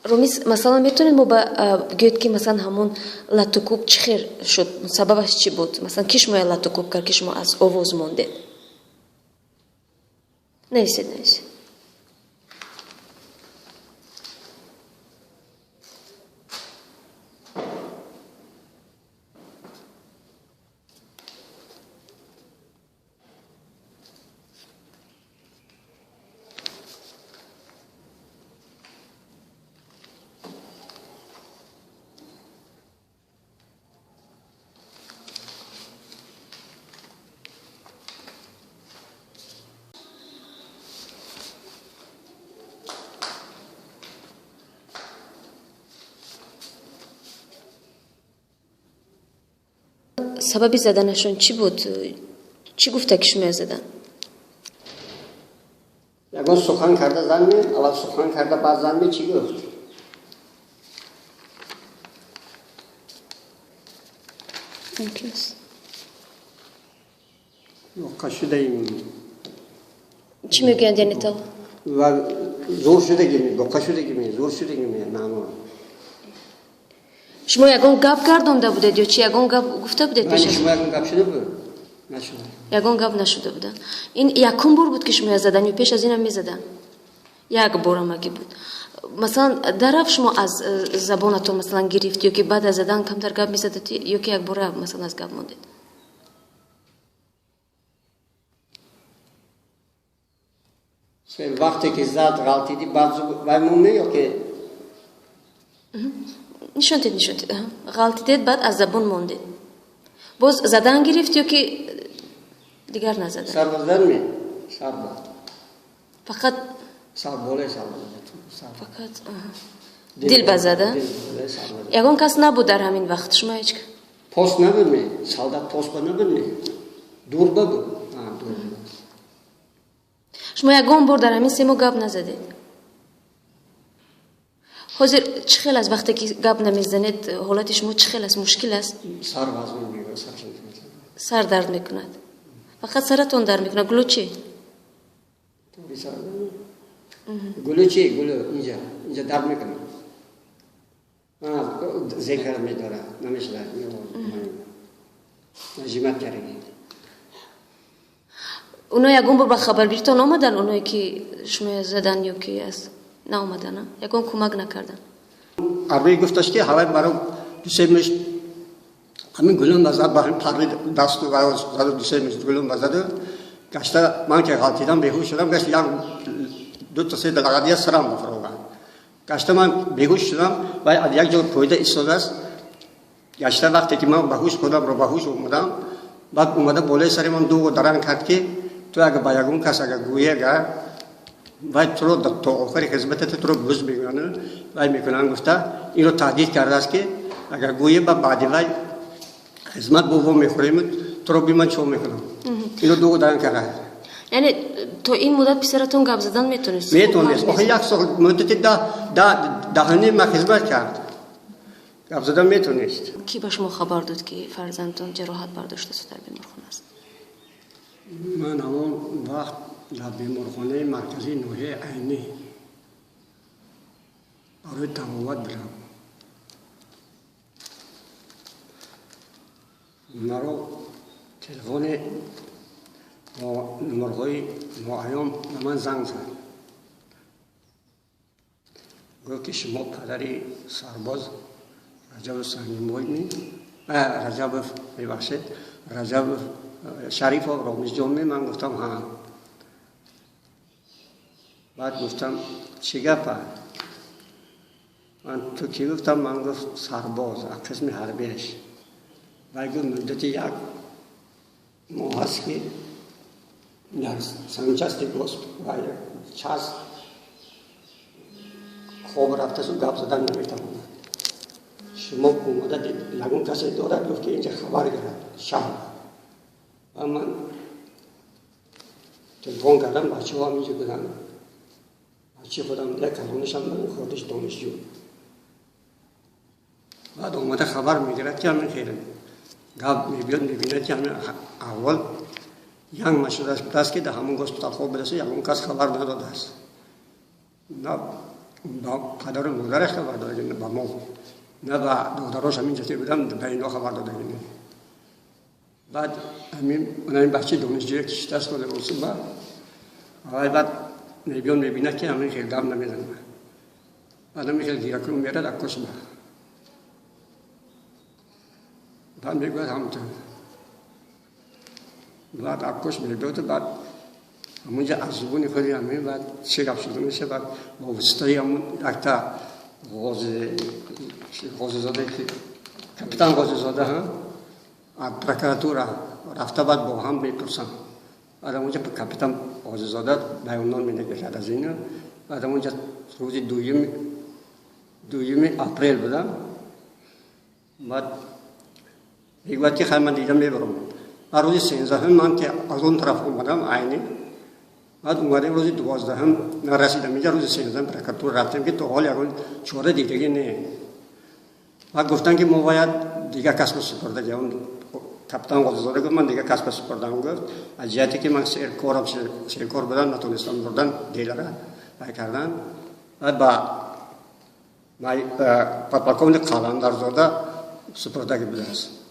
Ромиз, масалан, метавонед мо ба гӯед, ки масалан ҳамон латукӯб чӣ хел шуд, сабабаш чӣ буд? Масалан, ки шумоя латукӯб кард, ки шумо аз овоз мондед? Нависед, нависед. Сабаби заданашон чӣ буд? Чӣ гуфта, ки шумоя задан? Ягон сухан карда зан ме? Аввал сухан карда, баъд зан ме? Чӣ гуфт? Мумкин аст. Боқа шудаим. Чӣ мегӯянд, яъне то? Ва зур шудагими, боқа шудагими, зур шудагими маъно. Шумо ягон гап гардонда будед ё чи, ягон гап гуфта будед пеш аз? Шумо ягон гап шуда буд? Нашуда. Ягон гап нашуда буда. Ин якум бор буд, ки шумоя задан, ё пеш аз инам мезадан? Як бор амагӣ буд. Масалан, дараф шумо аз забонатон масалан гирифт ё ки баъд аз задан камтар гап мезадед, ё ки якбора масалан аз гап мондед? Вақте ки зад, ғалтиди, баъд вай монде ё ки? Нишон дед, нишон дед. Ғалтидед, баъд аз забон мондед. Боз задан гирифт ё ки дигар назадан? Сар задан ме? Сар фақат. Сар боле, сар. Фақат дил ба зада? Ягон кас набуд дар ҳамин вақт, шумо ҳеҷ? Пост набуд ме? Солдат пост ба набуд ме? Дур ба буд. Дур. Шумо ягон бор дар ҳамин 3 моҳ гап назадед? Ҳозир чӣ хел аст, вақте ки гап намезанед, ҳолати шумо чӣ хел аст, мушкил аст? Сар вазн мегирад. Сар дард мекунад. Фақат саратон дард мекунад, гулӯ чӣ? Гулӯ чӣ? Гулӯ инҷа, инҷа дард мекунад. Зекр медорад, намешавад. Нажимат кардаги. Оно ягон бор ба хабаргиритон омадан, оное ки шумоя задан, ё ки аз наомадана, ягон кӯмак накардан? Арбе гуфташ, ки ҳавай баро дусе мешт ҳамин гулум ба зад, ба ҳамин парри дасту заду, дусе мешт гулум ба заду гашта. Ман ки ғалтидам, беҳуш шудам, гашт як дута се лагадия сарам бафароган. Гашта ман беҳуш шудам, вай аз як ҷо пойда истодааст. Гашта вақте ки ман ба ҳуш худамро ба ҳуш омадам, баъд омада болои сари ман дуғу даранг кард, ки ту агар ба ягон кас агар гӯӣ, агар вай туро то охири хизматата туро буз мекунанд, вай мекунанд гуфта, инро таҳдид кардааст, ки агар гӯӣ, ба баъди вай хизмат бо во мехӯрем, туро биман чо мекунам. Инро дуғу даранг кардааст. Яъне то ин муддат писаратон гап задан метонист? Метонист. Охи як сол, муддати 10.5 ма хизмат кард, гап задан метонист. Кӣ ба шумо хабар дод, ки фарзандтон ҷароҳат бардоштааст, дар беморхона аст? Ман ҳамон вақт дар беморхонаи марказии ноҳияи Айнӣ барои табобат будам. Маро телефони бо номерҳои ноаён ба ман занг зад, гуфт, ки шумо падари сарбоз Раҷабов Сангинбой, Раҷабов, мебахшед, Раҷабов Шарифов Ромизҷон? Ман гуфтам, ҳа. Баъд гуфтам, чӣ гапа, ман ту кӣ гуфтам. Ман гуфт, сарбоз аз қисми ҳарбиаш. Вай гуфт, муддати як моҳ аст, ки дар санчасти часть хоб рафтасу гап задан наметавонад. Шумо омода ягон касе дорад, гуфт, ки инҷа хабар гирад шаҳр. Ва ман телефон кардам, бачаҳо ҳам инҷа буданд, бачаи худам як калонишам, хурдиш донишҷӯ. Баъд омада хабар мегирад, ки ҳамин хел гап мебиёд, мебинад, ки ҳамин аҳвол як нашудааст будааст, ки дар ҳамон госпитал хоб будааст, ягон кас хабар надодааст. На Ба падару модараш хабар додагӣ, ба мо на, ба додарош ҳамин ҷо будам, ба ино хабар додагӣ. Баъд ҳамин ҳамин бачаи донишҷӯе ки шитаст ба вай, баъд мебиён, мебинад, ки ҳамин хел дам намезанад. Баъд ҳамин хел гиракун мерад аккос ба, баъд мегӯяд ҳамту. Баъд аккош мебиёду, баъд ҳамунҷа аз зубони худи ҳамин баъд чӣ гап шуда меша. Баъд бо воситаи ҳамун якта Ғозизода, капитан Ғозизода аз прокуратура рафта, баъд бо ҳам мепурсанд. Баъд ҳамунҷа капитан Ғозизода баённон менависад аз ина. Баъд ҳамунҷа рӯзи 2-юми апрел буда. Баъд мегӯяд, ки хай, ман дида мебарам. Баъд рӯзи 13-ҳум ман ки аз он тараф омадам, айни баъд омадем, рӯзи 12-ҳум нарасидам инҷа, рӯзи 13-ҳум прокуратура рафтем, ки то ҳол ягон чора дидагӣ не. Баъд гуфтанд, ки мо бояд дигар касба супурда. Он капитан Ғозизода гуфт: «Ман дигар касба супурдам», гуфт, аз ҷиҳате ки ман серкорам, серкор будам, натонистам бурдан делара вай кардан. Баъд ба подполковник Қаландарзода супурдагӣ будааст.